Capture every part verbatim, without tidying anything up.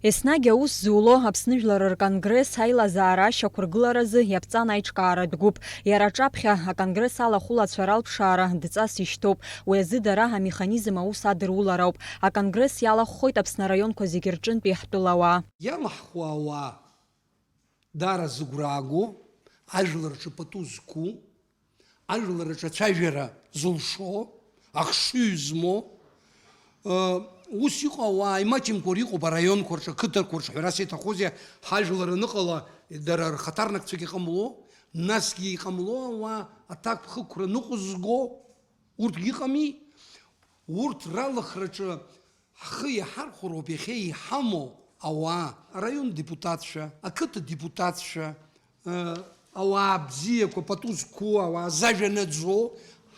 Еснагь аус зуло Аԥсны Жәлар Рконгресс аилазаара ашьақәыргыларазы иаԥҵан аиҿкааратә гәыԥ. Иара аҿаԥхьа аконгресс алахәылацәа ралԥшаара дҵас ишьҭоуп. Уи азы дара амеханизм аус адырулароуп. Аконгресс иалахәхоит Аԥсны араионқәа зегьы рҿынтә иаҳтәылауаа. Иалаҳхуа ауаа даара зыгәра ааго, ажәлар рҿы пату зқәу, ажәлар рҿы ацәажәара зылшо, ахшыҩ змоу, ы, ус иҟоу ауаа имаҷымкәа иҟоуп араионқәа рҿы, ақыҭақәа рҿы, ҳәарас иаҭахузеи, ҳажәлар аныҟала, дара рхаҭарнакцәагьы ҟамло, насгьы иҟамло ауаа аҭакԥхықәра ныҟәызго, урҭгьы ыҟами, урҭ ралахраҿы ҳхы иаҳархәароуп иахьа иҳамоу ауаа, араион депутатцәа, ақыҭа депутатцәа, э, ауаа бзиақәа, пату зқәу, ауаа зажәа наӡо,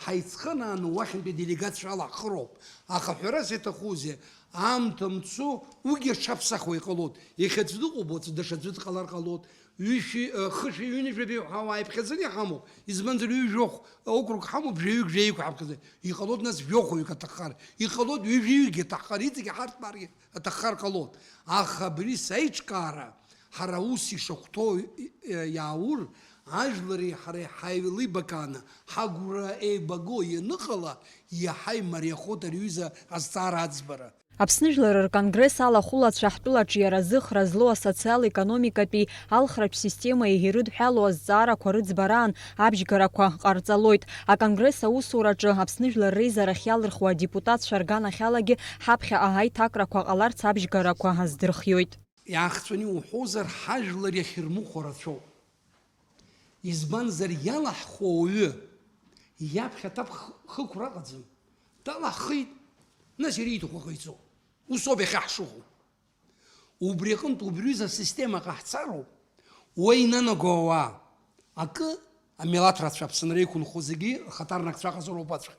ҳаицхынааны уахьынтәи аделегациа алаҳхыроуп. Аха ҳәарас иаҭахузеи, аамҭа мцо уигьы аҽаԥсахуа иҟалоит. Иахьа аӡә дыҟоуп, уаҵәы даҽаӡәы дҟалар ҟалоит. Ҩышәи, э, хышәи ҩынҩажәи ҳәа ауаа иԥхьаӡаны иҳамоу, избанзар, ҩажәохә округ ҳамоуп, жәаҩык, жәаҩык ҳаԥхьаӡа. Иҟалоит нас жәохәҩык аҭаххар, иҟалоит ҩажәаҩыкгьы аҭаххар, иҵегь ҳарҭбааргьы аҭаххар ҟалоит. Аха абри саиҿкаара, ҳара аус ишахәҭоу, э, иааур, ажәлари ҳареи ҳаилибакааны, ҳагәра еибаго ианыҟала, иаҳа имариахоит ари аҩыза азҵаара аӡбара. Аԥсны Жәлар Рконгресс алахәылацәа ҳтәылаҿиара зыхра злоу асоциал-економикатәи алхратә системеи ирыдҳәалоу азҵаарақәа рыӡбараан абжьгарақәа ҟарҵалоит. Аконгресс аусураҿы Аԥсны Жәлар Реизарахь иалырхуа адепутатцәа рганахьалагьы ҳаԥхьаҟа аиҭакрақәа ҟаларц абжьгарақәа аздырхиоит. Иаахҵәаны иуҳәозар, ҳажәлар иахьырмыхәо рацәоуп. Избанзар, иалаҳхуа ауаҩы иаԥхьа аҭак хықәра ыҟаӡам. Далаҳхит, нас иара ииҭаху ҟаиҵо. Ус ауп иахьа ҳшыҟоу. Убри аҟынтә убри аҩыза асистема ҟаҳҵароуп. Уа инанаго ауаа, акы, амилаҭ рацәа, Аԥсынра иқәынхо зегьы рхаҭарнакцәа ыҟазароуп аҵәҟьа.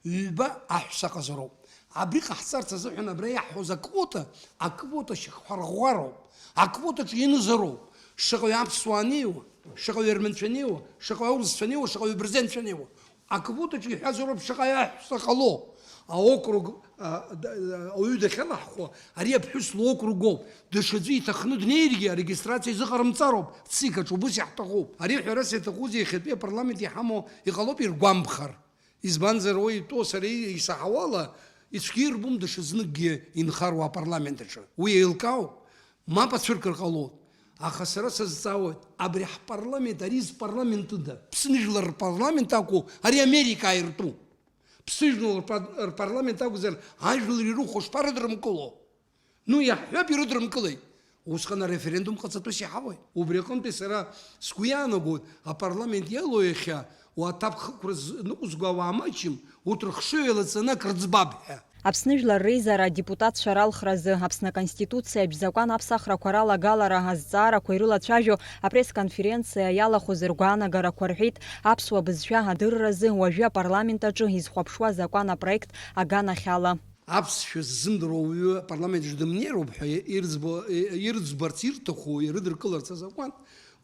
Ҩба аҳәса ыҟазароуп. Абри ҟаҳҵарц азыҳәан абра иаҳҳәоз аквота, аквота шьхарӷәӷәароуп. Аквотаҿы ианызароуп. Шаҟаҩы аԥсуаа неиуа, шаҟаҩы арманцәа неиуа, шаҟаҩы аурысцәа неиуа, шаҟаҩы абырзенцәа неиуа. Аквотаҿы иҳәазароуп шаҟа аҳәса ҟало. Аокруг, а, д-, а, ауаҩы дахьалаҳхуа, ари аԥҳәыс локруг ауп. Даҽаӡәы иҭахны днеиргьы арегистрациа изыҟарымҵароуп. ЦИК аҿы убыс иаҳҭахуп. Ари ҳәарас иаҭахузеи, иахьатәи апарламент иҳамоу иҟалоуп иргәамԥхар. Избанзар, уи итәоу сара исаҳауала, ицәгьа ирбом даҽазныкгьы инхаруа апарламент аҿы. Уи еилкаауп, мап ацәыркыр ҟалоит. Аха сара сазҵаауеит, абри ҳпарламент, ари зпарламентыда? Ԥсны жәлар рпарламент акәу, ари Америка аиртәу? Ԥсны жәлар рпа-, рпарламент акәзар, ажәлар ирыхәо шԥарыдрымкыло? Ну, иаҳҳәап, ирыдрымкылеит. Усҟан ареферендум ҟаҵатәыс иҳауеит. Убри аҟынтәи сара сгәы иаанагоит, апарламент иалоу иахьа, уа аҭакԥхықәра зныҟәызго ауаа маҷым, урҭ рыхшыҩ еилаҵаны акрыӡбап ҳәа. Аԥсны Жәлар Реизара адепутатцәа ралхразы Аԥсны Аконституциа абжьзакәан аԥсахрақәа ралагалара азҵаарақәа ирылацәажәо апресс-конференциа иалахәыз ргәаанагарақәа рҳәеит аԥсуа бызшәа адырразы уажәы апарламент аҿы изхәаԥшуа азакәан апроект аганахьала. Аԥсшәа ззымдыруа ауаҩы апарламент аҿы дымнеироуп ҳәа ирӡбо-, ирӡбарц ирҭаху, ирыдыркыларц азакәан,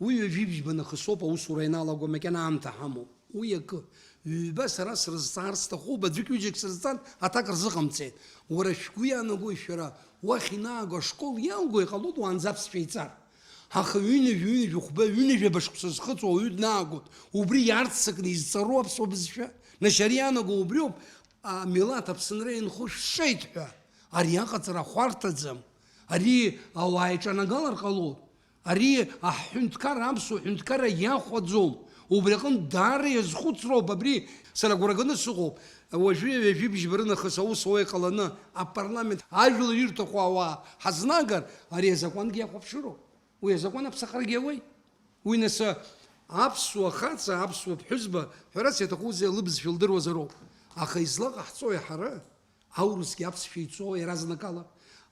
уи ҩажәи бжьба нахыс ауп аусура ианалаго, макьана аамҭа ҳамоуп. Уи акы. Ҩба сара срызҵаар сҭахуп, аӡәык-ҩыџьак сырҵан, аҭак рзыҟамҵеит. Уара шәгәы иаанагои шәара, уахь инааго ашкол иалго иҟалоит уаанӡа аԥсшәа иҵар. Аха ҩынҩажәа, ҩынҩажәа хәба, ҩынҩажәа шықәса зхыҵуа ауаҩы днаагоит. Убри иаарццакны изҵароу аԥсуа бызшәа. Нас ари иаанаго убриоуп, амилаҭ Аԥсынра инхо шәшеит ҳәа. Ари аҟаҵара хәарҭаӡам. Ари ауаа иҿанагалар ҟалоит. Ари аҳәынҭқарра, аԥсуа ҳәынҭқарра иахәаӡом. Убри аҟынтә даара иазхәыцроуп абри. Сара агәра ганы сыҟоуп. Уажәы ҩажәи бжьба рынахыс аус уа иҟаланы апарламент ажәлар ирҭаху ауаа ҳазнагар, ари азакәангьы иахәаԥшыроуп. Уи азакәан аԥсахрагьы ауеит. Уи нас аԥсуа хаҵа, аԥсуа ԥҳәызба, ҳәарас иаҭахузеи, лыбызшәа лдыруазароуп. Аха излаҟаҳҵои ҳара? Аурысгьы аԥсшәа иҵо иаразнакала,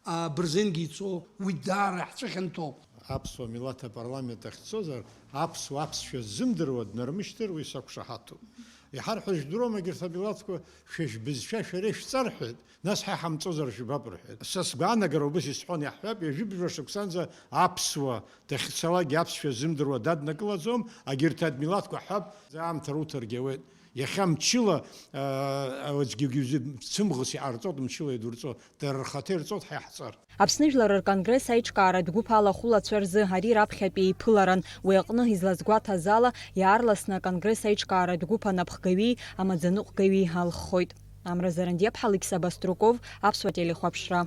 абырзенгьы иҵо, уи даара иаҳцәыхьанҭоуп. Аԥсуа милаҭ апарламент ахь дцозар, аԥсуа аԥсшәа ззымдыруа днармышьҭыр, уи сақәшаҳаҭуп. Иҳарҳәо жәдыруама егьырҭ амилаҭқәа, шәа шәбызшәа шәара ишәҵа рҳәеит, нас ҳа иҳамҵозар жәбап рҳәеит. Са сгәаанагара убыс исҳәон, иаҳҳәап, ҩажәи бжьба шықәсанӡа аԥсуа дахьцалакгьы аԥсшәа ззымдыруа даднакылаӡом, агьырҭ адмилаҭқәа ҳҳәап, аамҭа руҭаргьы ауеит. Иахьа мчыла, аа, аӡәгьы цәымӷас иҟарҵоит, мчыла идурҵо, дара рхаҭа ирҵоит ҳа иаҳҵар. Аԥсны Жәлар Рконгресс аиҿкааратә гәыԥ алахәылацәа рзы ари раԥхьатәи еиԥыларан. Уи аҟны, излазгәаҭаз ала, иаарласны аконгресс аиҿкааратә гәыԥ анапхгаҩи амаӡаныҟәгаҩи алххоит. Амра Зарандиаԥҳа, Алықьса Баструков, Аԥсуа телехәаԥшра.